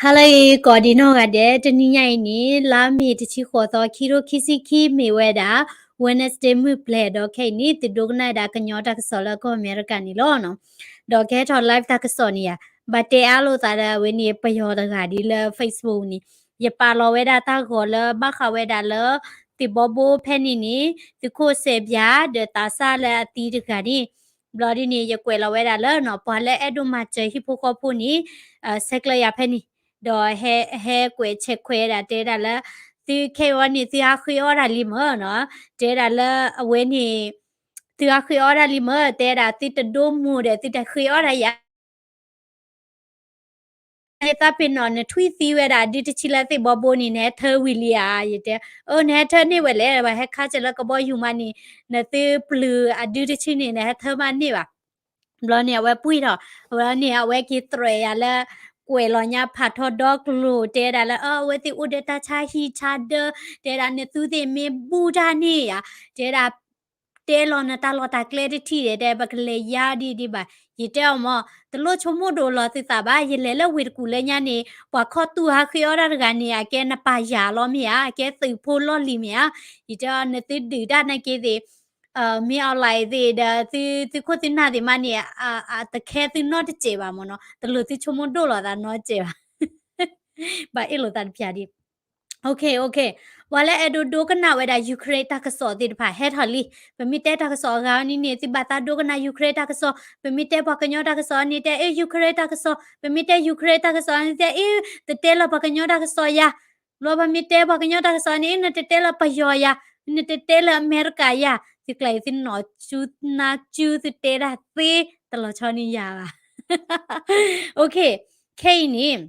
ဟါလၢအဂ့ၤ ကိးဒံးနီၢ်ဂၤဒဲး, တနံၤညါအံၤန့ၣ် လါမ့ၤတဆံဃိးသီ ခံထိခံဆံခံ မ့ၢ်ဝဲဒၣ် Wednesday မုၢ်ပျဲၤ ဒီးခဲအံၤန့ၣ် သုဒိကနၣ်ဒၣ်ကညီတၢ်ကစီၣ်လၢကီၢ်အမဲရကၤန့ၣ်လီၤ. ဒီးကဟဲထီၣ် live တၢ်ကစီၣ်န့ၣ်ဧါ, ဘၣ်တဲအါလိာ်သးဒီးအဝဲန့ၣ် ပယီၤတဂၤဒ်လၢ Facebook န့ၣ်, ယပာ်လီၤဝဲဒၣ်တၢ်ဂီၤလၢဘၣ်ဃးဝဲဒၣ်လၢ သ့ၣ်ဘီဘိဖဲန့ၣ်န့ၣ် သုးခိၣ်စဲးပၠး ဒီးသးစၢ်လၢအသံတဂၤန့ၣ်, ဘျီဒ်န့ၣ် ယကွဲးလီၤဝဲဒၣ်လၢနီၤ ပှၤလၢအဲၣ်ဒိးမၤစၢၤဟံၣ်ဖိဃီဖိန့ၣ် ဆဲးကျၢယၤဖဲန့ၣ်, ဒီးဟဲကွဲးဆဲးခွဲးဒၣ်တဲဒၣ်လၢ သုခဲအံၤဝဲန့ၣ် သုဟးဃ့အီၣ်တၢ်လံမ့ၢ်နီၤ, တဲဒၣ်လၢအဝဲန့ၣ် သုဟးဃ့အီၣ်တၢ်လံမ့ၢ် တဲဒၣ်သုတဒိမိၢ်ဒီး သုတဃ့အီၣ်တၢ်ယၤ ယသးပ့ၤနီၣ် နထွံၣ်သံဝဲဒၣ်အဒုတဆံလၢသ့ၣ်ဘီဘိန့ၣ် နဟဲထၢဝံၤလံဧါ, ယတဲ, အၢ နဟဲထၢန့ၢ်ဝဲလဲၣ်, ပှၤဟဲခါစၢၤလၢကဘီယူၤမးန့ၣ် နသုပျုၤအဒုတဆံန့ၣ် နဟဲထၢမးန့ၢ်ဘၣ်. ဘျီန့ၣ် အဝဲပှံၢ်ထီၣ်, ဘျီန့ၣ် အဝဲက့ၤသရဲးယၤလၢ ကွဲးလီၤညါဖးထီဒီကျိၤ တဲဒၣ်လၢ အဝဲသ့ၣ်အိၣ်ဒီးတၢ်ဆါဟံၣ်ဆါဒၢ, တဲဒၣ်နသုသ့ၣ်မ့ၢ်ဘူၣ်တၢ်န့ၣ်ဧါ, တဲဒၣ် တဲလီၤနတၢ်လီၢ်တၢ်ကျဲတထံၣ်ဒီး တဲပကလဲၤယါဒ်ဒ်ဘၣ်. ယတဲအီၤမ့ၢ် တလိၣ်ဆိကမိၣ်ဒိၣ်လီၤသုသးဘၣ်, ယလဲၤလၢဝ့ၢ်တကူၣ်လၢညါန့ၣ် ပှၤခီၣ်တူာ်ဟးဃ့အီၣ်တၢ်တဂၤန့ၣ် အကဲနပာ်ယၤလီၤမ့ၢ်ဧါ, အကဲသုးဖိလီၢ်လံၤမ့ၢ်ဧါ. ယတဲအီၤ နသုဒုးတၢ်နာ်က့သ့ၣ် မ့ၢ် online သ့ၣ်ဒီး သုသုးခိၣ်သုနၢ်သ့ၣ်မးန့ၣ် တခဲသုနီတစဲးဘၣ်မ့ၢ်နီၤ, တလိၣ်သုဆိကမိၣ်ဒိၣ်လီၤသးနီတစဲးဘၣ်. ဘၣ်အ့ၣ်လိာ်သးတပျၢ်ဒံး OK, OK, ပှၤလၢအဲၣ်ဒိးဒိကနၣ်ဝဲဒၣ် Ukraine တၢ်ကစီၣ်သ့ၣ်တဖၣ် ဟဲထီၣ်လံ. ပမ့ၢ်တဲတၢ်ကစီၣ်အဂၤန့ၣ်န့ၣ် သုဘၣ်သးဒိကနၣ် Ukraine တၢ်ကစီၣ်, ပမ့ၢ်တဲပှၤကညီတၢ်ကစီၣ်န့ၣ် တဲအ့ Ukraine တၢ်ကစီၣ်, ပမ့ၢ်တဲ Ukraine တၢ်ကစီၣ်န့ၣ် တဲအ့ တတဲလၢပှၤကညီတၢ်ကစီၣ်ယၤ, ဘျီပမ့ၢ်တဲပှၤကညီတၢ်ကစီၣ်န့ၣ် နတတဲလၢပယီၤယၤ, နတတဲလၢအမဲရကၤယၤ, သုကျဲအံၤသုနီၢ်ကၠူနါကၠူ သုတဲဒၣ်သ့ တလီၤဆီန့ၢ်ယၤဘၣ်. OK, ခဲအံၤန့ၣ်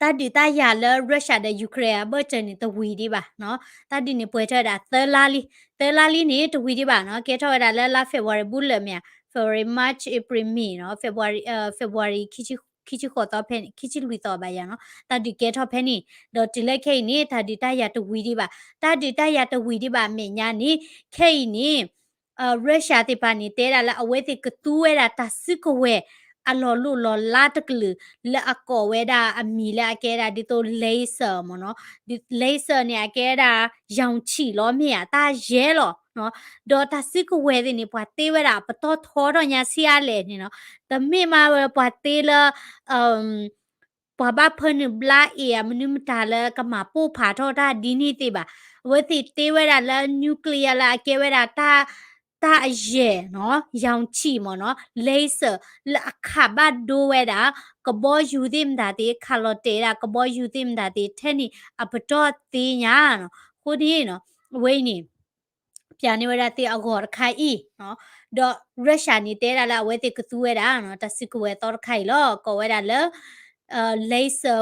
တၢ်ဒုးတၢ်ယၤလၢ Russia ဒီး Ukraine အဘၢၣ်စၢၤန့ၣ် တဝံၤဒံးဘၣ်နီၤ. တၢ်ဒုးန့ၣ်ပှဲၤထီၣ်ဝဲဒၣ်သၢလါလံ, သၢလါလံန့ၣ် တဝံၤဒံးဘၣ်နီၤ. ကဲထီၣ်ဝဲဒၣ်လၢလါ February ဘူးလၢာ်မ့ၢ်ဧါ, February, March, April, May နီၤ, February, February ခံဆံဃိးသီဖဲ ခံဆံလွံၢ်သီဘၣ်ယၤနီၤ, တၢ်ဒုးကဲထီၣ်ဖဲန့ၣ်, ဒီးတုၤလၢခဲအံၤန့ၣ် တၢ်ဒုးတၢ်ယၤတဝံၤဒံးဘၣ်. တၢ်ဒုးတၢ်ယၤတဝံၤဒံးဘၣ်အမဲာ်ညါန့ၣ် ခဲအံၤန့ၣ် Russia သ့ၣ်တဖၣ်န့ၣ် တဲဒၣ်လၢအဝဲသ့ၣ်ကသူဝဲဒၣ်တၢ်စုကဝဲၤအလီၢ်လိၢ်လီၢ်လါတကလုာ် လၢအကိးဝဲဒၣ်အမံၤလၢအကဲဒၣ်ဒ်သိး laser မ့ၢ်နီၤ, laser န့ၣ် အကဲဒၣ် ရောင်ခြည် လီၤမ့ၢ်ဧါ, တၢ်ယဲၢ်လီၤနီၤ. ဒီးတၢ်စုကဝဲၤသ့ၣ်န့ၣ် ပှၤတ့ဝဲဒၣ်အပတီၢ်ထီထီၣ်ညါဆံးအါလဲၣ်န့ၣ်နီၤ, တမ့ၢ်မးဝဲပှၤတ့လၢ ပှၤဘၣ်ဖၢနုာ်ဘျါအံၤ အမနုၤမတၤလၢကမၤပိၢ်ဖးထီၣ်တၢ်ဒ်န့ၣ်သ့ၣ်ဘၣ်. အဝဲသ့ၣ်တ့ဝဲဒၣ်လၢ nuclear လၢအကဲဝဲဒၣ် တၢ်အယဲၢ်နီၤ, ရောင်ခြည် မ့ၢ်နီၤ, laser လၢအခးဘၣ်ဒိဝဲဒၣ် ကဘီယူၤသ့ၣ်မတၤသ့ၣ် ခးလီၤတဲာ်ဝဲဒၣ် ကဘီယူၤသ့ၣ်မတၤသ့ၣ် ထဲန့ၣ်အပတီၢ်သ့ညါနီၤ. အဃိန့ၣ်နီၤ အဝဲအံၤန့ၣ် ပျၢ်န့ၢ်ဝဲဒၣ်သ့ၣ်အဂီၤတခါအံၤနီၤ, ဒီး Russia န့ၣ် တဲဒၣ်လၢအဝဲသ့ၣ်ကသူဝဲဒၣ်နီၤ တၢ်စုကဝဲၤသီတခါအံၤလီၤ. ကိးဝဲဒၣ်လၢ laser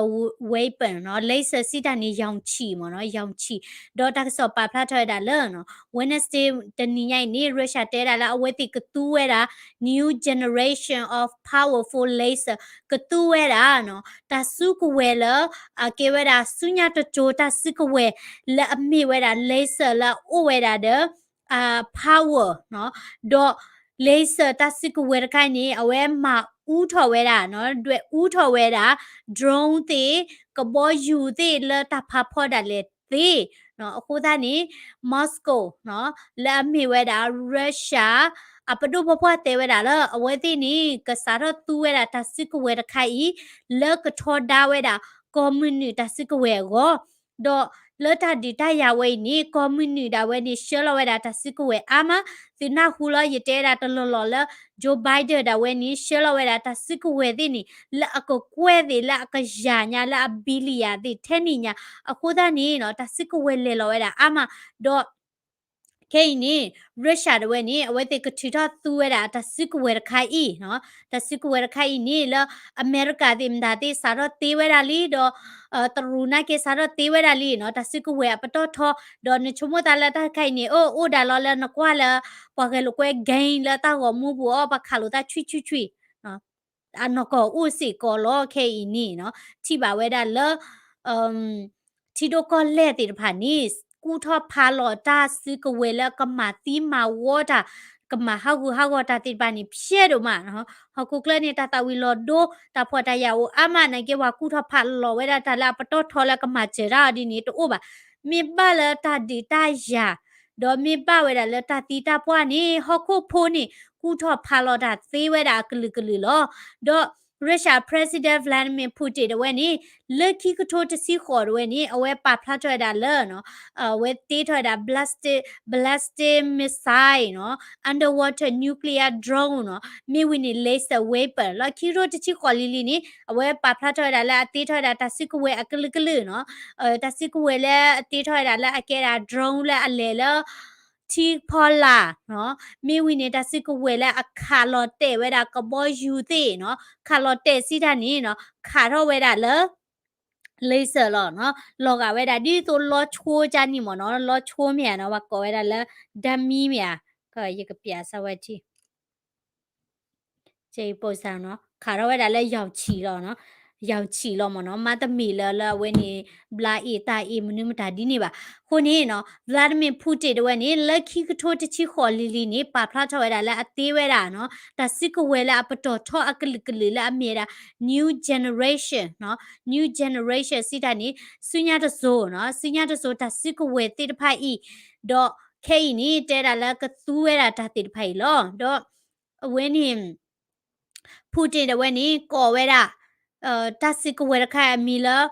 weapon နီၤ, laser စံးတၢ်န့ၣ် ရောင်ခြည် မ့ၢ်နီၤ, ရောင်ခြည်. ဒီးတၢ်ကစီၣ်ပာ်ဖျါထီၣ်ဝဲဒၣ်လၢနီၤ Wednesday တနံၤညါအံၤန့ၣ် Russia တဲဒၣ်လၢအဝဲသ့ၣ်ကသူဝဲဒၣ် new generation of powerful laser ကသူဝဲဒၣ်နီၤ တၢ်စုကဝဲၤလၢ အကဲဝဲဒၣ်ဆူညါတစိၤတၢ်စုကဝဲၤ လၢအမ့ၢ်ဝဲဒၣ် laser လၢအအိၣ်ဝဲဒၣ်ဒီး power နီၤ, ဒီး laser တၢ်စုကဝဲၤတခါအံၤန့ၣ် အဝဲမၤအူထီၣ်ဝဲဒၣ်နီၤ, ဒွဲၣ်အူထီၣ်ဝဲဒၣ် drone သ့ၣ် ကဘီယူၤသ့ၣ်လၢတၢ်ဖးဖီဒၣ်လဲာ်သ့နီၤ. အဃိသတးန့ၣ် Moscow နီၤ လၢအမ့ၢ်ဝဲဒၣ် Russia အပဒိၣ်ဖီဖီတဲဝဲဒၣ်လၢ အဝဲသ့ၣ်န့ၣ် ကစးထီၣ်သူဝဲဒၣ်တၢ်စုကဝဲၤတခါအံၤ လၢကထီဒါဝဲဒၣ် ကီၢ်မုၢ်နုာ်တၢ်စုကဝဲၤအဂီၢ် ဒီးလၢတၢ်ဒုးတၢ်ယၤဝဲအံၤန့ၣ် ကီၢ်မုၢ်နုာ်ဒၣ်ဝဲန့ၣ် ဆှၢလီၤဝဲဒၣ်တၢ်စုကဝဲၤအါမး, သုနၢ်ဟူလၢယတဲဒၣ်တလီၢ်လီၢ်လၢ Joe Biden ဒၣ်ဝဲန့ၣ် ဆှၢလီၤဝဲဒၣ်တၢ်စုကဝဲၤသ့ၣ်န့ၣ် လၢအကကွဲၢ်သ့ၣ် လၢအကယၤညါ လၢအ billion သ့ၣ်ထဲန့ၣ်ညါ, အဃိသတးန့ၣ်နီၤ တၢ်စုကဝဲၤလဲၤလီၤဝဲဒၣ်အါမး, ဒီး ခဲအံၤန့ၣ် Russia ဒၣ်ဝဲန့ၣ် အဝဲသ့ၣ်ကထုးထီၣ်သူဝဲဒၣ်တၢ်စုကဝဲၤတခါအံၤနီၤ, တၢ်စုကဝဲၤတခါအံၤန့ၣ် လၢအမဲရကၤသ့ၣ်မတၤသ့ၣ် စးထီၣ်တ့ဝဲဒၣ်လံ, ဒီး တရူးနာ်က့ စးထီၣ်တ့ဝဲဒၣ်လံနီၤ, တၢ်စုကဝဲၤအပတီၢ်ထီ, ဒီးနဆိကမိၣ်သးလၢတၢ်တခါအံၤန့ၣ် အိၣ်အိၣ်ဒၣ်လီၤလၢနကွၢ်လၢ ပှၤဂဲၤလိာ်ကွဲ game လၢတၢ်ဂီၤမူပူၤအီၤ ပှၤခးလိာ်သးဆွံဆွံဆွံ အနီၢ်ကီၢ်အိၣ်စ့ၢ်ကီးလီၤ. ခဲအံၤန့ၣ်နီၤ ထံၣ်ဘၣ်ဝဲဒၣ်လၢ ထံဒိၣ်ကီၢ်လဲၢ်သ့ၣ်တဖၣ်န့ၣ် ကူၣ်ထီၣ်ဖးလီၤတၢ်စုကဝဲၤလၢကမၤသံမၤဝီတၢ် ကမၤဟးဂူာ်ဟးဂီၤတၢ်သ့ၣ်တဖၣ်န့ၣ် ဖျဲးဒိၣ်မးနီၤ. ဟီၣ်ခိၣ်ချၢန့ၣ် တၢ်သၣ်ဝံၤလီၤဒိ တၢ်ဖှီၣ်တၢ်ယာ်အိၣ်အါမး နာ်က့ ပှၤကူၣ်ထီၣ်ဖးလီၤဝဲဒၣ်တၢ်လၢအပတီၢ်ထီလၢကမၤစၢၤတၢ်အီၤဒ်န့ၣ် တအိၣ်ဘၣ်. မ့ၢ်ဘၣ်လၢတၢ်ဒုးတၢ်ယၤ ဒီးမ့ၢ်ဘၣ်ဝဲဒၣ်လၢတၢ်သံတၢ်ပှၢ်န့ၣ် ဟီၣ်ခိၣ်ဖိန့ၣ် ကူၣ်ထီၣ်ဖးလီၤတၢ်သ့ဝဲဒၣ်အကလုာ်ကလုာ်လီၤ. ဒီး Russia President Vladimir Putin တဝဲန့ၣ် လၢခံကထိတဆံဃိးတဝဲန့ၣ် အဝဲပာ်ဖျါထီၣ်ဝဲဒၣ်လၢနီၤ အဝဲတ့ထီၣ်ဝဲဒၣ် ballistic, ballistic missile နီၤ underwater nuclear drone နီၤ မ့ၢ်ဝံၤန့ၣ် laser weapon လီၤ. ခံကထိတဆံဃိးလံၤလံၤန့ၣ် အဝဲပာ်ဖျါထီၣ်ဝဲဒၣ်လၢအတ့ထီၣ်ဝဲဒၣ်တၢ်စုကဝဲၤအကလုာ်ကလုာ်နီၤ တၢ်စုကဝဲၤလၢအတ့ထီၣ်ဝဲဒၣ်လၢအကဲဒၣ် drone လၢအလဲၤလၢ ထံဖီလာ်နီၤ မ့ၢ်ဝံၤန့ၣ် တၢ်စုကဝဲၤလၢအခးလီၤတဲာ်ဝဲဒၣ်ကဘီယူၤသ့ၣ်နီၤ ခးလီၤတဲာ်စံးတၢ်န့ၣ်နီၤ ခးထီၣ်ဝဲဒၣ်လၢ laser လီၤနီၤ လီၤဂာ်ဝဲဒၣ်ဒ်သိးလီဆိကၢ်န့ၣ်မ့ၢ်နီၤ လီဆိမ့ၢ်ဧါနီၤ ပှၤကိးဝဲဒၣ်လၢ dummy မ့ၢ်ဧါ ယကပျးစၢဝဲထံ ခးထီၣ်ဝဲဒၣ်လၢ ရောင်ခြည် လီၤနီၤ ရောင်ခြည် လီၤမ့ၢ်နီၤ မ့တမ့ၢ်လၢ လၢအဝဲန့ၣ် ဘျါအ့ၣ်တၢ်အ့ၣ် မနုၤမတၤဒ်န့ၣ်ဘၣ်. အဃိန့ၣ်နီၤ Vladimir Putin တဝဲန့ၣ် လၢခံကထိတဆံဃိးလံၤလံၤန့ၣ် ပာ်ဖျါထီၣ်ဝဲဒၣ်လၢအတ့ဝဲဒၣ်နီၤ တၢ်စုကဝဲၤလၢအပတီၢ်ထီအကလုာ်ကလုာ်လၢအမ့ၢ်ဝဲဒၣ် new generation နီၤ new generation စံးတၢ်န့ၣ် ဆူညါတစိၤနီၤ ဆူညါတစိၤတၢ်စုကဝဲၤသ့ၣ်တဖၣ်အံၤ ဒီးခဲအံၤန့ၣ် တဲဒၣ်လၢကသူဝဲဒၣ်တၢ်သ့ၣ်တဖၣ်အံၤလီၤ. ဒီးအဝဲန့ၣ် Putin တဝဲန့ၣ် ကိးဝဲဒၣ် တၢ်စုကဝဲၤတခါအမံၤလၢ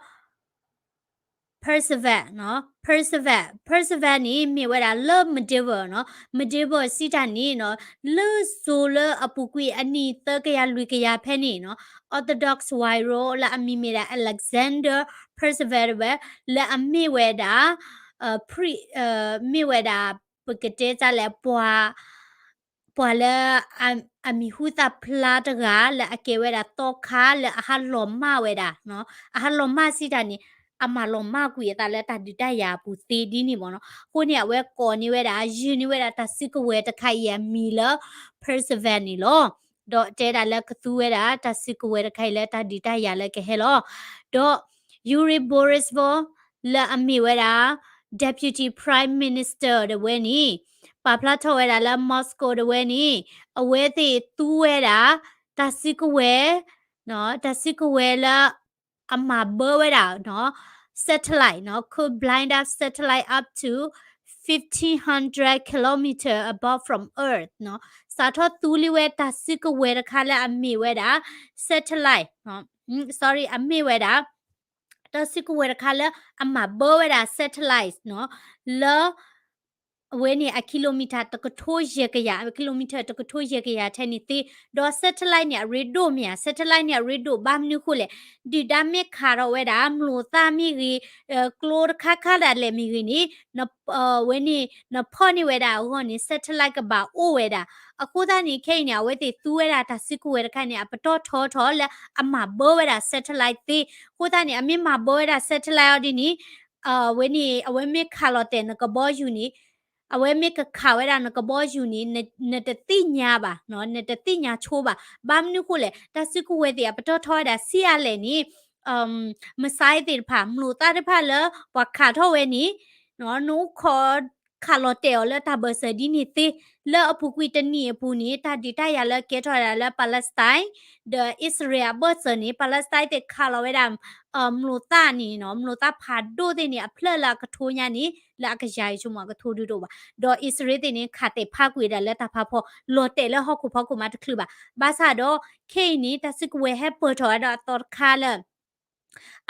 Persever နီၤ Persever Persever န့ၣ် မ့ၢ်ဝဲဒၣ်လၢ medieval နီၤ medieval စံးတၢ်န့ၣ်နီၤ လၢစိၤလၢအပူၤကွံာ်အနံၣ်သၢကယၤလွံၢ်ကယၤဖဲန့ၣ်နီၤ Orthodox warrior လၢအမံၤမ့ၢ်ဒၣ် Alexander Persever တဝဲ လၢအမ့ၢ်ဝဲဒၣ် pre မ့ၢ်ဝဲဒၣ် ပကတဲတၢ်လဲၣ် ပှၤ ပှၤလၢ အမံၤဟူသၣ်ဖျါတဂၤ လၢအကဲဝဲဒၣ်သီခါလၢအဟးလီၤမၢ်ဝဲဒၣ်နီၤ အဟးလီၤမၢ်စံးတၢ်န့ၣ် အမၤလီၤမၢ်ကွံာ်အသးလၢတၢ်ဒုးတၢ်ယၤအပူၤသ့ဒ်န့ၣ်မ့ၢ်နီၤ. အဃိန့ၣ် အဝဲကိးန့ၢ်ဝဲဒၣ် ယုၢ်န့ၢ်ဝဲဒၣ်တၢ်စုကဝဲၤတခါအံၤအမံၤလၢ Persever န့ၣ်လီၤ. ဒီးတဲဒၣ်လၢကသူဝဲဒၣ် တၢ်စုကဝဲၤတခါအံၤလၢတၢ်ဒုးတၢ်ယၤလၢကဟဲလီၤ. ဒီး Yuri Borisov လၢအမ့ၢ်ဝဲဒၣ် Deputy Prime Minister တဝဲန့ၣ် ပာ်ဖျါထီၣ်ဝဲဒၣ်လၢ Moscow တဝဲန့ၣ် အဝဲသ့ၣ်သူဝဲဒၣ် တၢ်စုကဝဲၤ တၢ်စုကဝဲၤလၢ အမၤဘၢဝဲဒၣ် satellite နီၤ could blind up satellite up to fifteen hundred kilometer above from Earth နီၤ စးထီၣ်သူလံဝဲတၢ်စုကဝဲၤတခါလၢအမ့ၢ်ဝဲဒၣ် satellite နီၤ sorry အမ့ၢ်ဝဲဒၣ် တၢ်စုကဝဲၤတခါလၢအမၤဘၢဝဲဒၣ် satellite နီၤ လၢ အဝဲန့ၣ် အ kilometer တကထိယဲၢ်ကယၤ kilometer တကထိယဲၢ်ကယၤထဲန့ၣ်သ့, ဒီး satellite န့ၣ် အရ့ဒိၣ်မ့ၢ်ဧါ, satellite န့ၣ် အရ့ဒိၣ်ဘၣ်မနုၤဃိလဲၣ်, ဒုၣ်ဒါမ့ၢ်ခးထီၣ်ဝဲဒၣ် မျိာ်သၣ်မ့ၢ်ဂ့ၤ, ကျိတခါခါဒၣ်လဲာ်မ့ၢ်ဂ့ၤန့ၣ် အဝဲန့ၣ် နဖီၣ်န့ၢ်ဝဲဒၣ်အဂီၢ်န့ၣ် satellite ကဘၣ်အိၣ်ဝဲဒၣ်. အဃိသတးန့ၣ် ခဲအံၤန့ၣ် အဝဲသ့ၣ်သူဝဲဒၣ်တၢ်စုကဝဲၤတခါန့ၣ် အပတီၢ်ထီထီၣ်လၢအမၤဘၢဝဲဒၣ် satellite သ့. အဃိသတးန့ၣ် အမ့ၢ်မၤဘၢဝဲဒၣ် satellite အီၤဒ်န့ၣ် အဝဲန့ၣ် အဝဲမ့ၢ်ခးလီၤတဲာ်နကဘီယူၤန့ၣ်, အဝဲမ့ၢ်ကခးဝဲဒၣ်နကဘီယူၤန့ၣ် နတသ့ၣ်ညါဘၣ်, နတသ့ၣ်ညါဆိဘၣ်. ဘၣ်မနုၤဃိလဲၣ်, တၢ်စုကဝဲၤသ့ၣ်အပတီၢ်ထီဝဲဒၣ်ဆံးအါလဲၣ်န့ၣ် missile သ့ၣ်တဖၣ် မျိာ်သၣ်တဖၣ်လၢပှၤခးထီၣ်ဝဲန့ၣ် နအိၣ်ခိးခးလီၤတဲာ်အီၤလၢတၢ်ဘၢၣ်စၢၤဒ်န့ၣ်သ့. လၢအပူၤကွံာ်တနံၣ်အပူၤန့ၣ် တၢ်ဒုးတၢ်ယၤလၢကဲထီၣ်ဝဲဒၣ်လၢ Palestine ဒီး Israel အဘၢၣ်စၢၤန့ၣ် Palestine သ့ၣ်ခးလီၤဝဲဒၣ် မျိာ်သၣ်န့ၣ် မျိာ်သၣ်ဖးဒိၣ်သ့ၣ်န့ၣ် အဖျၢၣ်လၢအကထိညါန့ၣ် လၢအကယၤအံၤဆိကမိၣ်အကထိဒုးတအိၣ်ဘၣ်. ဒီး Israel သ့ၣ်န့ၣ် ခးတဲာ်ဖးကွံာ်ဝဲဒၣ်လၢတၢ်ဖးဖီ လီၤတဲာ်လၢဟီၣ်ခိၣ်ဖီခိၣ်မးတချုးဘၣ်. ဘၣ်ဆၣ်ဒီး ခဲအံၤန့ၣ် တၢ်စုကဝဲၤဟဲပၢၢ်ထီၣ်ဝဲဒၣ်အသီတခါလၢ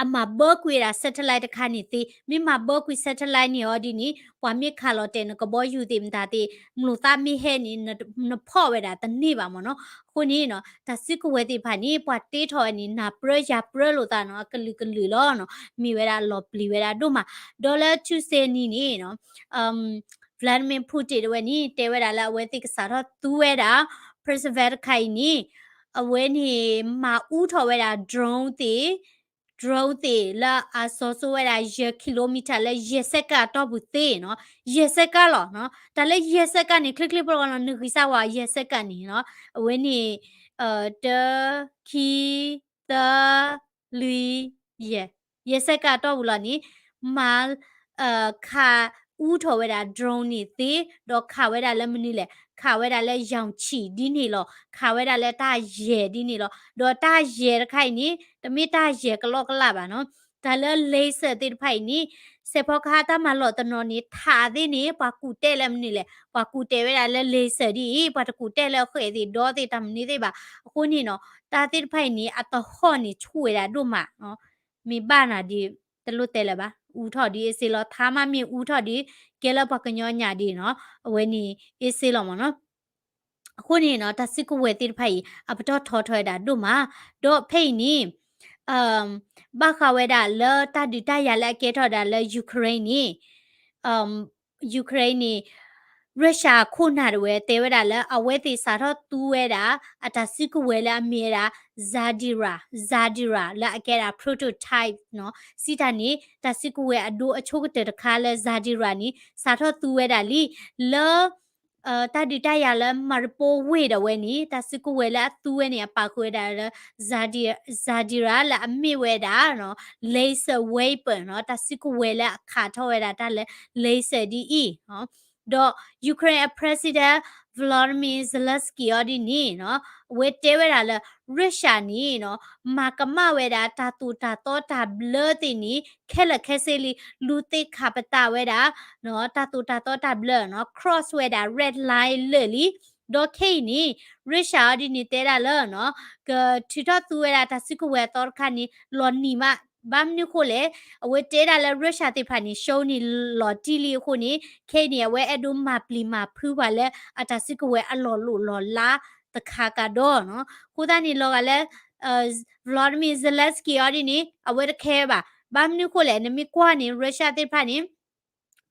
အမၤဘၢကွံာ်ဝဲဒၣ် satellite တခါန့ၣ်သ့. မ့ၢ်မၤဘၢကွံာ် satellite န့ၣ်အီၤဒ်န့ၣ် ပှၤမ့ၢ်ခးလီၤတဲာ်နကဘီယူၤသ့ၣ်မတၤသ့ၣ် မျိာ်သၣ်မ့ၢ်ဟဲန့ၣ် နဖီၣ်ဝဲဒၣ်တန့ၢ်ဘၣ်မ့ၢ်နီၤ. အဃိန့ၣ် တၢ်စုကဝဲၤသ့ၣ်တဖၣ်န့ၣ် ပှၤတ့ထီၣ်ဝဲန့ၣ် နၢ်ပြၢယၢ်ပြၢလိာ်သးနီၤ အကလုာ်ကလုာ်လီၤနီၤ. မ့ၢ်ဝဲဒၣ်လီၤပျံၤဝဲဒၣ်ဒိၣ်မး. ဒီးလၢ Tuesday နံၤန့ၣ် Vladimir Putin တဝဲန့ၣ် တဲဝဲဒၣ်လၢအဝဲသ့ၣ်ကစးထီၣ်သူဝဲဒၣ် Persever တခါအံၤန့ၣ် အဝဲန့ၣ်မၤအူထီၣ်ဝဲဒၣ် drone သ့ၣ် drone သ့ၣ်လၢအစီၤစိဝဲဒၣ်ယဲၢ် kilometer လၢယဲၢ်စဲကၣ်အတီၢ်ပူၤသ့နီၤ. ယဲၢ်စဲကၣ်လီၤနီၤ. တၢ်လၢယဲၢ်စဲကၣ်န့ၣ် ချ့ချ့ပလီလီၤ နဂံၢ်စၢ်ဝဲယဲၢ်စဲကၣ်န့ၣ်နီၤ. အဝဲန့ၣ် တၢ ခံ သၢ လွံၢ် ယဲၢ်, ယဲၢ်စဲကၣ်အတီၢ်ပူၤလီၤန့ၣ် မၤ ခး အူထီၣ်ဝဲဒၣ် drone န့ၣ်သ့, ဒီးခးဝဲဒၣ်လၢမနုၤလဲၣ်, ခးဝဲဒၣ်လၢ ရောင်ခြည် ဒ်န့ၣ်လီၤ. ခးဝဲဒၣ်လၢတၢ်ယဲၢ်ဒ်န့ၣ်လီၤ. ဒီးတၢ်ယဲၢ်တခါအံၤန့ၣ် တမ့ၢ်တၢ်ယဲၢ်ကလီကလးဘၣ်နီၤ. တၢ်လၢ laser သ့ၣ်တဖၣ်အံၤန့ၣ် စဲးဖီကဟၣ်တၢ်မၤလီၢ်တနီၤန့ၣ် ထးသ့ၣ်န့ၣ် ပှၤကူးတဲလၢမနုၤလဲၣ်, ပှၤကူးတဲဝဲဒၣ်လၢ laser ဒ်အံၤ, ပှၤတကူးတဲလၢဃဲၣ်သ့ၣ်ဒီသ့ၣ်တၢ်မနုၤသ့ၣ်ဘၣ်. အဃိန့ၣ်နီၤ တၢ်သ့ၣ်တဖၣ်အံၤန့ၣ် အတဟီၣ်န့ၣ်ဆူၣ်ဝဲဒၣ်ဒိၣ်မးနီၤ. မ့ၢ်ဘၣ်နၤဒီး တလိၣ်တဲလၢၤဘၣ်, အူထီၣ်ဒ်အ့စ့လီၤ. ထါမးမ့ၢ်အူထီၣ်ဒီး ကဲလၢပှၤကညီညါဒ်နီၤ, အဝဲန့ၣ် အ့စ့လီၤမ့ၢ်နီၤ. အဃိန့ၣ်နီၤ တၢ်စုကဝဲၤသ့ၣ်တဖၣ်အံၤ အပတီၢ်ထီထီၣ်ဝဲဒၣ်ဒိၣ်မး, ဒီးဖဲအံၤန့ၣ် ဘၣ်ဃးဝဲဒၣ်လၢတၢ်ဒုးတၢ်ယၤလၢအကဲထီၣ်ဒၣ်လၢ Ukraine န့ၣ် Ukraine န့ၣ် Russia ခိၣ်နၢ်တဝဲတဲဝဲဒၣ်လၢ အဝဲသ့ၣ်စးထီၣ်သူဝဲဒၣ် အတၢ်စုကဝဲၤလၢအမ့ၢ်ဝဲဒၣ် Zadira, Zadira လၢအကဲဒၣ် prototype နီၤ. စံးတၢ်န့ၣ် တၢ်စုကဝဲၤအဒိအဆိကတၢၢ်တခါလၢ Zadira န့ၣ် စးထီၣ်သူဝဲဒၣ်လံ လၢ တၢ်ဒုးတၢ်ယၤလၢ Mariupol ဝ့ၢ်ဒၣ်ဝဲန့ၣ် တၢ်စုကဝဲၤလၢအသူဝဲန့ၣ် အပာ်ဃုာ်ဝဲဒၣ်လၢ Zadi- Zadira လၢအမ့ၢ်ဝဲဒၣ် laser weapon နီၤ, တၢ်စုကဝဲၤလၢအခးထီၣ်ဝဲဒၣ်တၢ်လၢ laser ဒ်အံၤ ဒီး Ukraine အ President Volodymyr Zelenskyy အီၤဒ်န့ၣ်နီၤ အဝဲတဲဝဲဒၣ်လၢ Russia န့ၣ်နီၤ မၤကမၣ်ဝဲဒၣ်တၢ်သိၣ်တၢ်သီတၢ်ဘျၢသ့ၣ်န့ၣ် ခဲလၢာ်ခဲဆ့လံ, လူၤသ့ၣ်ခးပတာ်ဝဲဒၣ် တၢ်သိၣ်တၢ်သီတၢ်ဘျၢနီၤ cross ဝဲဒၣ် red line လၢာ်လံ. ဒီးခဲအံၤန့ၣ် Russia အီၤဒ်န့ၣ်တဲဒၣ်လၢနီၤ ကထုးထီၣ်သူဝဲဒၣ်တၢ်စုကဝဲၤအသီတခါန့ၣ် လီၤနံၤမး, ဘၣ်မနုၤဃိလဲၣ်, အဝဲတဲဒၣ်လၢ Russia သ့ၣ်တဖၣ်န့ၣ် ရှုံးန့ၣ်လီၤတံၢ်လံအဃိန့ၣ် ခဲအံၤန့ၣ် အဝဲအဲၣ်ဒိးမၤပျံၤမၤဖုးပှၤလၢ အတၢ်စုကဝဲၤအလီၢ်လိၣ်လီၢ်လါတခါကဒီးနီၤ. အဃိသတးန့ၣ် လီၤဂာ်လၢ Volodymyr Zelenskyy အီၤဒ်န့ၣ် အဝဲတခဲဘၣ်. ဘၣ်မနုၤဃိလဲၣ်, နမ့ၢ်ကွၢ်န့ၣ် Russia သ့ၣ်တဖၣ်န့ၣ်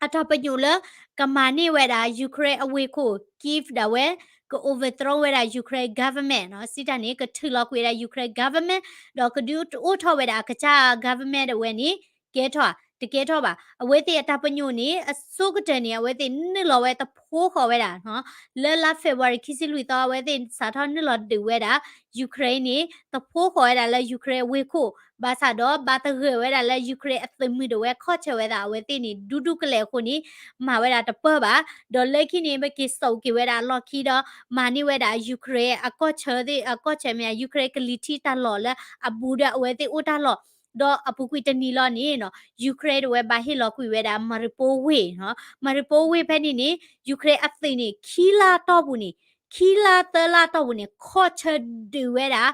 အတၢ်ပညိၣ်လၢ ကမၤန့ၢ်ဝဲဒၣ် Ukraine အဝ့ၢ်ခိၣ် Kyiv ဒၣ်ဝဲ, က overthrow ဝဲဒၣ် Ukraine government နီၤ, စံးတၢ်န့ၣ် ကထုးလီၤကွံာ်ဝဲဒၣ် Ukraine government ဒီးကဒုးအိၣ်ထီၣ်ဝဲဒၣ်အကစၢ် government ဒၣ်ဝဲန့ၣ် ကဲထီၣ်ဧါ, တကဲထီၣ်ဘၣ်. အဝဲသ့ၣ်အတၢ်ပညိၣ်န့ၣ် အဆိကတၢၢ်န့ၣ် အဝဲသ့ၣ်နုာ်လီၤဝဲတဖိဃီၤဝဲဒၣ်နီၤ, လၢလါ February ခံဆံလွံၢ်သီ အဝဲသ့ၣ်စးထီၣ်နုာ်လီၤဒုးဝဲဒၣ် Ukraine န့ၣ် တဖိဃီၤဝဲဒၣ်လၢ Ukraine အဝ့ၢ်ခိၣ်, ဘၣ်ဆၣ်ဒီးဘၣ်သဂၢၢ်ဝဲဒၣ်လၢ Ukraine အသုးမုၢ်ဒၣ်ဝဲ ခီၣ်ဆၢဝဲသးအဝဲသ့ၣ်န့ၣ် ဒူဒူကလဲာ်အဃိန့ၣ် မၤဝဲဒၣ်တပၢၢ်ဘၣ်. ဒီးလၢခံန့ၣ် ပက့ၤစိာ်က့ၤဝဲဒၣ်အလီၢ်ခံဒီး မၤန့ၢ်ဝဲဒၣ် Ukraine အကီၢ်ဆၢသ့ၣ် အကီၢ်ဆၢမ့ၢ် Ukraine ကလံၤထံးတၢ်လီၢ်လၢအဘူးဒီးအဝဲသ့ၣ်အိၣ်တၢ်လီၢ်, ဒီးအပူၤကွံာ်တနံၤလီၤန့ၣ်နီၤ Ukraine ဒၣ်ဝဲဘၣ်ဟ့ၣ်လီၤကွံာ်ဝဲဒၣ် Mariupol ဝ့ၢ်နီၤ, Mariupol ဝ့ၢ်ဖဲန့ၣ်န့ၣ် Ukraine အသုးန့ၣ် ခံလါတီၢ်ပူၤန့ၣ် ခံလါသၢလါတီၢ်ပူၤန့ၣ် ခီၣ်ဆၢဒုးဝဲဒၣ်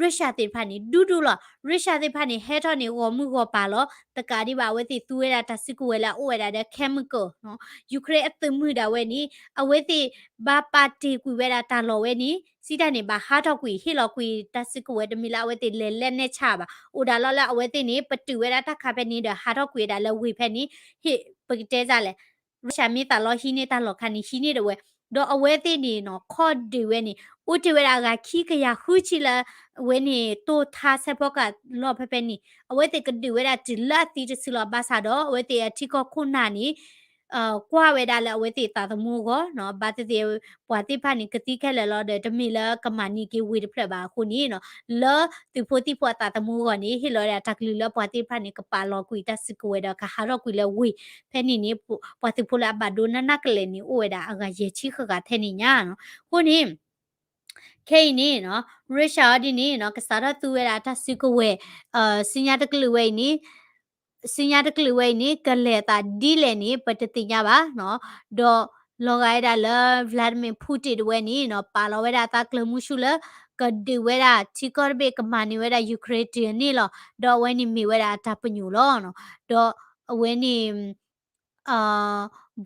Russia သ့ၣ်တဖၣ်န့ၣ် ဒူဒူလီၤ. Russia သ့ၣ်တဖၣ်န့ၣ် ဟဲထီၣ်န့ၣ် ဂီၤမုၢ်ဂီၤပၤလီၤ. တကးဒံးဘၣ် အဝဲသ့ၣ်သူဝဲဒၣ်တၢ်စုကဝဲၤလၢအအိၣ်ဝဲဒၣ်ဒီး chemical နီၤ, Ukraine အသုးမုၢ်ဒၣ်ဝဲန့ၣ် အဝဲသ့ၣ်ဘၣ်ပာ်တ့ၢ်ကွံာ်ဝဲဒၣ်တၢ်လီၢ်ဝဲန့ၣ် စံးတၢ်န့ၣ် ဘၣ်ဟးထီၣ်ကွံာ် ဟ့ၣ်လီၤကွံာ်တၢ်စုကဝဲၤတမ့ၢ်လၢအဝဲသ့ၣ်လဲၤလဲၤနဲၣ်ဆါဘၣ်. အိၣ်ဒၣ်လီၤလၢအဝဲသ့ၣ်န့ၣ် ပတုာ်ဝဲဒၣ်တၢ်ခါဖဲန့ၣ်ဒီး ဟးထီၣ်ကွံာ်ဝဲဒၣ်လၢဝ့ၢ်ဖဲန့ၣ် ဟ့ၣ်ပကတဲစ့ၢ်လဲၣ် Russia မ့ၢ်သးလီဟံးန့ၢ်တၢ်လီၢ်ခါန့ၣ် ဟံးန့ၢ်ဒၣ်ဝဲ, ဒီးအဝဲသ့ၣ်န့ၣ်နီၤ ခီၣ်ဒုးဝဲန့ၣ် အိၣ်တ့ၢ်ဝဲဒၣ်အဂၤခံကယၤဃုဆံလၢ အဝဲန့ၣ်တိၢ်ထါစဲးဖီကဟၣ်လီၢ်ဖဲဖဲန့ၣ် အဝဲသ့ၣ်ကဒုးဝဲဒၣ်တုၤလၢအသံတစုလီၤ. ဘၣ်ဆၣ်ဒီး အဝဲသ့ၣ်အထံကီၢ်ခိၣ်နၢ်န့ၣ် ကွၢ်ဝဲဒၣ်လၢအဝဲသ့ၣ်သးသမူအဂီၢ်နီၤ, ဘၣ်သ့ၣ်သ့ၣ် ပှၤသ့ၣ်တဖၣ်န့ၣ် ကသံခဲလၢာ်လီၤဒီး တမ့ၢ်လၢကမၤန့ၢ်က့ၤဝ့ၢ်တဖျၢၣ်ဘၣ်အဃိန့ၣ်နီၤ, လၢသုးဖိသံၣ်ဖိအသးသမူအဂီၢ်န့ၣ် ဟ့ၣ်လီၤဝဲဒၣ်တၢ်ကလုၢ်လၢပှၤသ့ၣ်တဖၣ်န့ၣ် ကပာ်လီၤကွံာ်တၢ်စုကဝဲၤဒီးကဟးထီၣ်ကွံာ်လၢဝ့ၢ်ဖဲန့ၣ်န့ၣ် ပှၤသုးဖိလၢအဘၣ်ဒိနးနးကလဲာ်န့ၣ် အိၣ်ဝဲဒၣ်အဂၤယဲၢ်ဆံဃၣ်ဃၣ်ထဲန့ၣ်ညါနီၤ. အဃိန့ၣ် ခဲအံၤန့ၣ်နီၤ Russia အီၤဒ်န့ၣ်နီၤ ကစးထီၣ်သူဝဲဒၣ်တၢ်စုကဝဲၤ စုညါတကလုာ်ဝဲအံၤန့ၣ် စုညါတကလုာ်ဝဲအံၤန့ၣ် ကလဲၤသးဒ်လဲၣ်န့ၣ် ပတသ့ၣ်ညါဘၣ်နီၤ. ဒီးလီၤဂာ်ဝဲဒၣ်လၢ Vladimir Putin တဝဲန့ၣ်နီၤ ပာ်လီၤဝဲဒၣ်အသးကျၢၤမူဆူၣ်လၢ ကဒုးဝဲဒၣ်ထံကီၢ်တဘ့ၣ် ကမၤန့ၢ်ဝဲဒၣ် Ukraine တုၤန့ၣ်လီၤ. ဒီးအဝဲန့ၣ်မ့ၢ်ဝဲဒၣ်အတၢ်ပညိၣ်လီၤနီၤ. ဒီးအဝဲန့ၣ်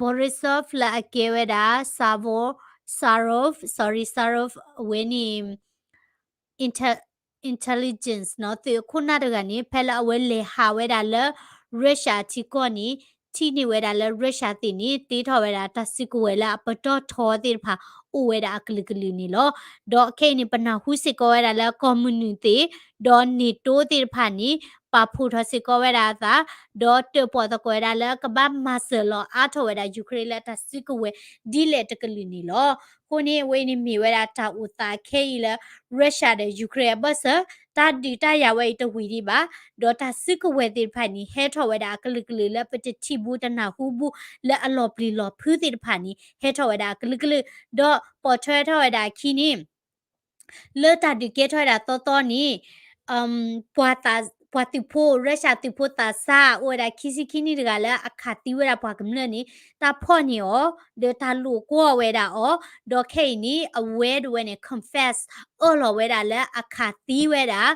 Borisov လၢအကဲဝဲဒၣ် Savo- Sarov, sorry, Sarov အဝဲန့ၣ် inte- intelligence နီၤ သုးခိၣ်နၢ်တဂၤန့ၣ် ဖဲလၢအဝဲလဲၤဟးဝဲဒၣ်လၢ Russia ထံကီၢ်န့ၣ် ထံၣ်န့ၢ်ဝဲဒၣ်လၢ Russia သ့ၣ်န့ၣ် တ့ထီၣ်ဝဲဒၣ်တၢ်စုကဝဲၤလၢအပတီၢ်ထီသ့ၣ်တဖၣ် အိၣ်ဝဲဒၣ်အကလုာ်ကလုာ်န့ၣ်လီၤ. ဒီးခဲအံၤန့ၣ် ပနၢ်ဟူစ့ၢ်ကီးဝဲဒၣ်လၢကီၢ်မုၢ်နုာ်သ့ၣ် ဒီး NATO သ့ၣ်တဖၣ်န့ၣ် ပာ်ဖှိၣ်ထီၣ်စ့ၢ်ကီးဝဲဒၣ်အသး ဒီးတၢၣ်ပီၣ်သကိးဝဲဒၣ်လၢကဘၣ်မၤစၢၤလီၤအါထီၣ်ဝဲဒၣ် Ukraine လၢတၢ်စုကဝဲၤဒ်လဲၣ်တကလုာ်န့ၣ်လီၤ. အဃိန့ၣ် အဝဲအံၤန့ၣ်မ့ၢ်ဝဲဒၣ်တၢ်အိၣ်သးခဲအံၤလၢ Russia ဒီး Ukraine အဘၢၣ်စၢၤ တၢ်ဒုးတၢ်ယၤဝဲအံၤတဝံၤဒံးဘၣ်, ဒီးတၢ်စုကဝဲၤသ့ၣ်တဖၣ်န့ၣ် ဟဲထီၣ်ဝဲဒၣ်အကလုာ်ကလုာ်လၢပတထံၣ်ဘူးတနၢ်ဟူဘူးလၢအလီၤပျံၤလီၤဖုးသ့ၣ်တဖၣ်န့ၣ် ဟဲထီၣ်ဝဲဒၣ်အကလုာ်ကလုာ်, ဒီးပိာ်ထွဲထီၣ်ဝဲဒၣ်အခံန့ၣ် လၢတၢ်ဒုးကဲထီၣ်ဝဲဒၣ်သီသီန့ၣ် ပှၤသး, ပှၤသုးဖိ Russia သုးဖိသးစၢ် အိၣ်ဝဲဒၣ်ခံဆံခံနံၣ်တဂၤလၢအခးသံဝဲဒၣ်ပှၤကမျၢၢ်န့ၣ် တၢ်ဖီၣ်န့ၢ်အီၤ ဒီးတၢ်လိာ်ကွီၢ်ဝဲဒၣ်အီၤ, ဒီးခဲအံၤန့ၣ် အဝဲဒၣ်ဝဲန့ၣ် confess အၢၣ်လီၤဝဲဒၣ်လၢအခးသံဝဲဒၣ်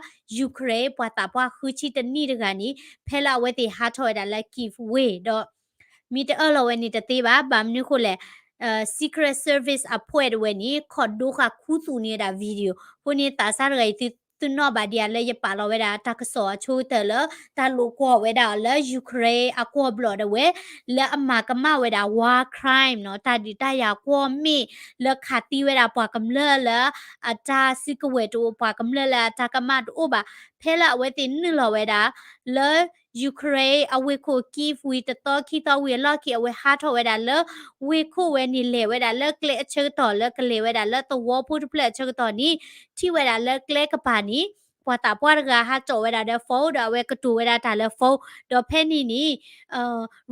Ukraine ပှၤသးပှၢ်ဃုဆံတနံၣ်တဂၤန့ၣ် ဖဲလၢအဝဲသ့ၣ်ဟးထီၣ်ဝဲဒၣ်လၢ Kyiv ဝ့ၢ်ဒီး မ့ၢ်တအၢၣ်လီၤဝဲန့ၣ်တသ့ဘၣ်, ဘၣ်မနုၤဃိလဲၣ်, Secret Service အဖှဲးတဝဲန့ၣ် ခိးဒိဃာ်ခူသူၣ်န့ၢ်ဝဲဒၣ် video အဃိန့ၣ် သးစၢ်တဂၤအံၤ သုနီၣ်ဘၣ်ဒံးဧါလၢယပာ်လီၤဝဲဒၣ်တၢ်ကစီၣ်အဆိကတၢၢ်လၢ တၢ်လိာ်ကွီၢ်ဝဲဒၣ်အီၤလၢ Ukraine အကွီၢ်ဘျီၣ်ဒၣ်ဝဲ လၢအမၤကမၣ်ဝဲဒၣ် war crime နီၤ, တၢ်ဒုးတၢ်ယၤကွီၢ်မ့ၢ်လၢခးသံဝဲဒၣ်ပှၤကမျၢၢ်လၢအတၢ်စုကဝဲၤတအိၣ် ပှၤကမျၢၢ်လၢအတၢ်ကမၣ်တအိၣ်ဘၣ်, ဖဲလၢအဝဲသ့ၣ်နုာ်လီၤဝဲဒၣ်လၢ Ukraine အဝ့ၢ်ခိၣ် Kyiv ဝံၤတသီခံသီဝံၤအလီၢ်ခံ အဝဲဟးထီၣ်ဝဲဒၣ်လၢ ဝ့ၢ်ခိၣ်ဝဲန့ၣ် လဲၤဝဲဒၣ်လၢကျဲအဆၢကတီၢ်လၢကလဲၤဝဲဒၣ်လၢသဝီဖိတဖျၢၣ်အဆၢကတီၢ်န့ၣ် ထံၣ်ဝဲဒၣ်လၢကျဲကပၤန့ၣ် ပှၤသးပှၢ်တဂၤဟးကၠီးဝဲဒၣ်ဒီး phone ဒီးအဝဲကတိၤဝဲဒၣ်တၢ်လၢ phone ဒီးဖဲန့ၣ်န့ၣ်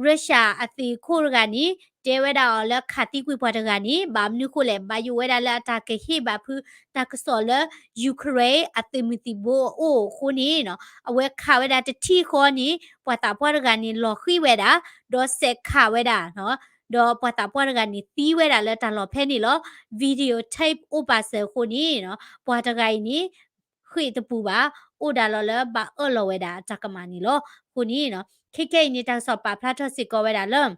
Russia အသုးခိၣ်တဂၤန့ၣ် တဲဝဲဒၣ်အီၤလၢခးသံကွံာ်ပှၤတဂၤန့ၣ် ဘၣ်မနုၤဃိလဲၣ် ဘၣ်ယိၣ်ဝဲဒၣ်လၢအတၢ်ကဟ့ၣ်ဘၣ်ဖုးတၢ်ကစီၣ်လၢ Ukraine အသုးမုၢ်သံၣ်ဘိအအိၣ်အဃိန့ၣ်နီၤ အဝဲခးဝဲဒၣ်တထံၣ်ဃီန့ၣ် ပှၤသးပှၢ်တဂၤန့ၣ် လီၤဃံၤဝဲဒၣ် ဒီးစဲးခးဝဲဒၣ်နီၤ ဒီးပှၤသးပှၢ်တဂၤန့ၣ် သံဝဲဒၣ်လၢတၢ်လီၢ်ဖဲန့ၣ်လီၤ. Video tape အိၣ်ပာ်စၢၤအဃိန့ၣ်နီၤ ပှၤတဂၤအံၤန့ၣ် ဃ့ၢ်တပူၤဘၣ် အိၣ်ဒၣ်လီၤလၢဘၣ်အၢၣ်လီၤဝဲဒၣ်အတၢ်ကမၣ်န့ၣ်လီၤ. အဃိန့ၣ်နီၤ ခဲခဲအံၤန့ၣ် တၢ်ကစီၣ်ပာ်ဖျါထီၣ်စ့ၢ်ကီးဝဲဒၣ်လၢ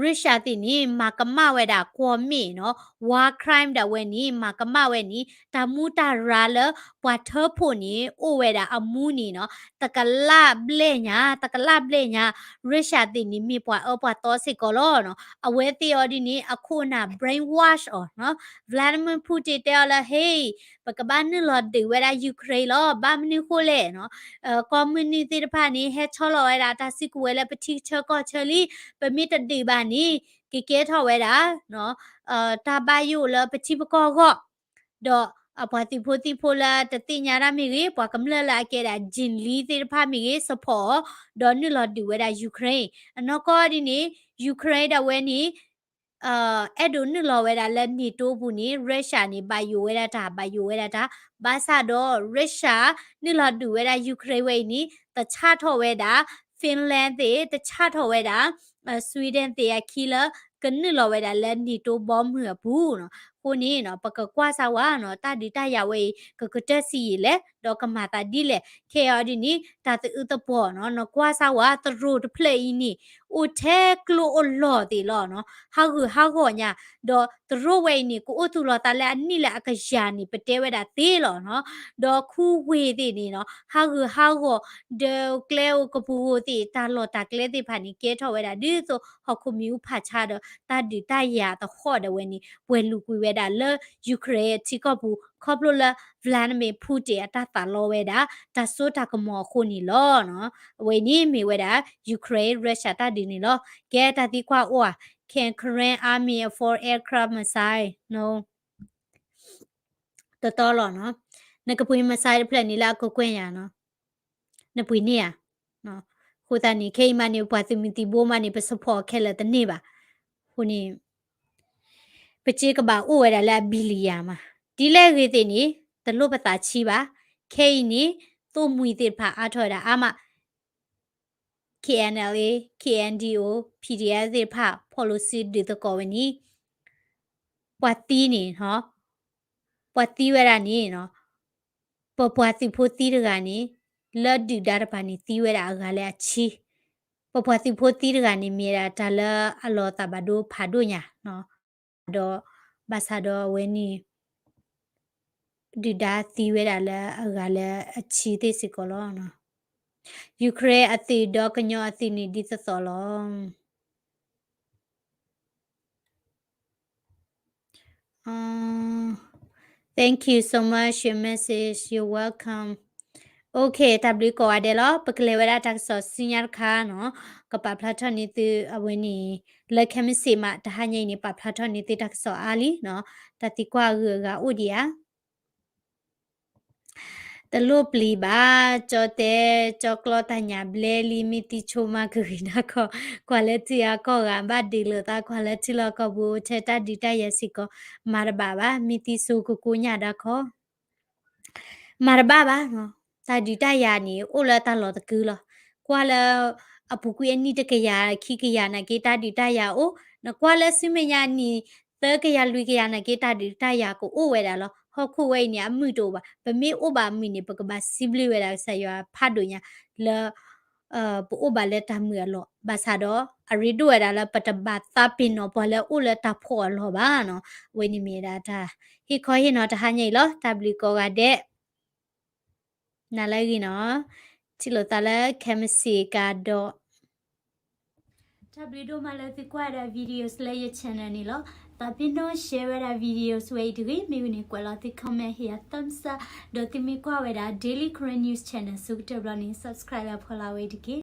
Russia သ့ၣ်န့ၣ် မၤကမၣ်ဝဲဒၣ်ကွီၢ်မ့ၣ်နီၤ war crime ဒၣ်ဝဲန့ၣ် မၤကမၣ်ဝဲန့ၣ် တၢ်မူတၢ်ရၤလၢပှၤထၢဖှိၣ်န့ၣ် အိၣ်ဝဲဒၣ်အမူန့ၣ်နီၤ တကလးဘျဲၣ်ညါ တကလးဘျဲၣ်ညါ Russia သ့ၣ်န့ၣ် မ့ၢ်ပှၤအၢပှၤသီစ့ၢ်ကီးလီၤနီၤ. အဝဲသ့ၣ်အီၤဒ်န့ၣ် အခိၣ်အနၢ် brainwash အီၤနီၤ Vladimir Putin တဲအီၤလၢ ဟ့ၣ် ပကဘၣ်နုာ်လီၤဒုးဝဲဒၣ် Ukraine လီၤ. ဘၣ်မနုၤဃိလဲၣ်နီၤ ကီၢ်မုၢ်နုာ်သ့ၣ်တဖၣ်န့ၣ် ဟဲဆီလီၤဝဲဒၣ်တၢ်စုကဝဲၤလၢပထံဆၢကီၢ်ဆၢလံ. ပမ့ၢ်တဒုးဘၣ်န့ၣ် ကကဲထီၣ်ဝဲဒၣ် တၢ်ဘၣ်ယိၣ်လၢပထံပကီၢ်အဂီၢ်, ဒီးပှၤသုးဖိသံၣ်ဖိလၢတသ့ၣ်ညါတၢ်မ့ၢ်ဂ့ၤ, ပှၤကမျၢၢ်လၢအကဲဒၣ် Jin လံသ့ၣ်တဖၣ်မ့ၢ်ဂ့ၤ support အီၤ, ဒီးနုာ်လီၤဒုးဝဲဒၣ် Ukraine. အနီၢ်ကီၢ်ဒ်န့ၣ် Ukraine ဒၣ်ဝဲန့ၣ် အဲၣ်ဒိးနုာ်လီၤဝဲဒၣ်လၢ NATO ပူၤန့ၣ် Russia န့ၣ် ဘၣ်ယိၣ်ဝဲဒၣ်တၢ် ဘၣ်ယိၣ်ဝဲဒၣ်တၢ်, ဘၣ်ဆၣ်ဒီး Russia နုာ်လီၤဒုးဝဲဒၣ် Ukraine ဝဲအံၤန့ၣ် တဆၣ်ထီၣ်ဝဲဒၣ် Finland သ့ၣ် တဆၣ်ထီၣ်ဝဲဒၣ် Sweden သ့ၣ်အခံလၢ ကနုာ်လီၤဝဲဒၣ်လၢ NATO ဘီမုၢ်အပူၤနီၤ. အဃိန့ၣ်နီၤ ပကကွၢ်စၢ်ဝဲနီၤ တၢ်ဒုးတၢ်ယၤဝဲအံၤ ကကတၢၢ်ဆံးယံာ်လဲၣ် ဒီးကမၤသးဒ်လဲၣ်. ခဲအံၤဒ်န့ၣ် တၢ်သအုးသပှီၤနီၤ နကွၢ်စၢ်ဝဲ သရိာ်တဖျၢၣ်အံၤန့ၣ် အိၣ်ထဲကျိအိၣ်လီၢ်သ့ၣ်လီၤနီၤ ဟးဂူာ်ဟးဂီၤညါ, ဒီးသရိာ်ဝဲအံၤန့ၣ် ကအိၣ်သူၣ်လီၤသးလၢအနံၣ်လၢအကယၤန့ၣ် ပတဲဝဲဒၣ်သ့လီၤနီၤ. ဒီးခူဝ့ၢ်သ့ၣ်န့ၣ်နီၤ ဟးဂူာ်ဟးဂီၤ ဒီးကျဲအိၣ်ကပူၤဧိၤသ့ၣ် တၢ်လီၢ်တၢ်ကျဲသ့ၣ်တဖၣ်န့ၣ် ကဲထီၣ်ဝဲဒၣ်ဒ်သိးဟီၣ်ခိၣ်မ့ၣ်အူဖးဆါဒီး တၢ်ဒုးတၢ်ယၤသဟီၣ်ဒၣ်ဝဲန့ၣ် ပှဲၤလူၤကွံာ်ဝဲဒၣ်လၢ Ukraine အထံကီၢ်ပူၤ ခီဖျိလၢ Vladimir Putin အတၢ်သးလီဝဲဒၣ် တၢ်စိတၢ်ကမီၤအဃိန့ၣ်လီၤနီၤ. အဝဲန့ၣ်မ့ၢ်ဝဲဒၣ် Ukraine Russia တၢ်ဒုးန့ၣ်လီၤ. ကဲတၢ်သံကွၢ်အိၣ်ဧါ, Can Karen Army afford aircraft missile? No. တတီလီၤနီၤ. နကပှ့ၤ missile တဖျၢၣ်န့ၣ်လၢအကကွဲၢ်ယၤနီၤ နပှ့ၤန့ၢ်ဧါ. အဃိသတးန့ၣ် ခဲအံၤမးန့ၣ် ပှၤသုးမုၢ်သံၣ်ဘိမးန့ၣ် ပ support ခဲလၢာ်တန့ၢ်ဘၣ်. အဃိန့ၣ် ပစ့ကဘၣ်အိၣ်ဝဲဒၣ်လၢအ billion မး. ဒ်လဲၣ်ဂ့ၤသ့ၣ်န့ၣ် တလိၣ်ပသးဆံးဘၣ်. ခဲအံၤန့ၣ် သိၣ်မှံၤသ့ၣ်တဖၣ်အါထီၣ်ဝဲဒၣ်အါမး K N L A, K N D O, P D F သ့ၣ်တဖၣ် ဖီၣ်လိာ်စုဒုးသကိးဝဲန့ၣ် ပှၤသံန့ၣ် ပှၤသံဝဲဒၣ်န့ၣ် ပပှၤသုးဖိသံတဂၤန့ၣ် လၢဒုၣ်ဒါတပၤန့ၣ် သံဝဲဒၣ်အဂၤလၢအဆံ, ပပှၤသုးဖိသံတဂၤန့ၣ် မ့ၢ်ဒၣ်တၢ်လၢအလီၤသးဘၣ်ဒိဖးဒိၣ်ညါ ဒီး ဘၣ်ဆၣ်ဒီးအဝဲန့ၣ် ဒုၣ်ဒါသံဝဲဒၣ်လၢအဂၤလၢအဆံသ့ၣ်စ့ၢ်ကီးလီၤ. Ukraine အသုးဒီးကညီအသုးန့ၣ်ဒ်သိးသိးလီၤ. Thank you so much your message, you're welcome. Okay, တၢ်ဘျုးကိးဂၤဒဲးလီၤ. ပကလဲၤဝဲဒၣ်တၢ်ကစီၣ်ဆူညါတခါနီၤ. ကပာ်ဖျါထီၣ်န့ၢ်သုအဝဲန့ၣ် လၢခဲမုၢ်ဆ့ၣ်မး တဟါညါအံၤန့ၣ် ပာ်ဖျါထီၣ်န့ၢ်သုတၢ်ကစီၣ်အါလံနီၤ. တၢ်သံကွၢ်အဂုၤအဂၤအိၣ်ဒံးဧါ. တလိၣ်ပျံၤဘၣ်, ကၠီတဲ, ကၠီကျီတၢ်ညၣ်ဘျဲလံ မ့ၢ်သံဆိမးကဂ့ၤနၤခီ, ကွၢ်လၢထံအကီၢ်ဂၤ ဘၣ်ဒ့လိာ်သး ကွၢ်လၢထံလီၢ်ကီၢ်ပူၤ ထဲတၢ်ဒုးတၢ်ယၤစ့ၢ်ကီး မၤတဘၣ်ဘၣ်, မ့ၢ်သံဆိကကိညၣ်ဒၣ်ခီ မၤတဘၣ်ဘၣ်နီၤ, တၢ်ဒုးတၢ်ယၤန့ၣ် အိၣ်လၢတၢ်လီၢ်တကုလီၤ. ကွၢ်လၢ အပူၤကွံာ်အနံၣ်တကယၤခံကယၤနာ်က့ တၢ်ဒုးတၢ်ယၤအိၣ်, နကွၢ်လၢဆူမဲာ်ညါနံၣ်သၢကယၤလွံၢ်ကယၤနာ်က့ တၢ်ဒုးတၢ်ယၤကအိၣ်ဝဲဒၣ်လီၤ. ဟီၣ်ခိၣ်ဝဲအံၤန့ၣ် အမုၢ်တအိၣ်ဘၣ်. ပမ့ၢ်အိၣ်ဘၣ်အမုၢ်န့ၣ် ပကဘၣ်စံးဘျုးဝဲဒၣ်ကစၢ်ယွၤဖးဒိၣ်ညါလၢ ပအိၣ်ဘၣ်လၢတၢ်မုာ်အလီၢ်, ဘၣ်ဆၣ်ဒီး အရ့ဒိၣ်ဝဲဒၣ်လၢပတဘၣ်သးပ့ၤနီၣ်ပှၤလၢအိၣ်လၢတၢ်ဖှီၣ်အလီၢ်ဘၣ်နီၤ. အဝဲန့ၣ်မ့ၢ်ဒၣ်တၢ်ဟ့ၣ်ခီဟ့ၣ်နီၤတဟါညါအံၤလီၤ. တၢ်ဘျုးကိးဂၤဒဲး, နၤလၢအဂ့ၤနီၤ, ထံၣ်လိာ်သးလၢခဲမုၢ်ဆ့ၣ်ကဒီး တၢ်ဘျုးဒိၣ်မးလၢသုကွၢ်ဝဲဒၣ် videos လၢယ channel န့ၣ်လီၤ. သးပ့ၤနီၣ် share ဝဲဒၣ် videos ဝဲအံၤတဂ့ၤ, မ့ၢ်ဝံၤန့ၣ် ကွဲးလီၤသု comment ဟ့ၣ်ယၤ thumbs up, ဒီးသုမ့ၢ်ကွၢ်ဝဲဒၣ် Daily Karen News Channel ဆိကတၢၢ်ဘျီန့ၣ် subscribe လၢဖီလာ်ဝဲအံၤတက့ၢ်.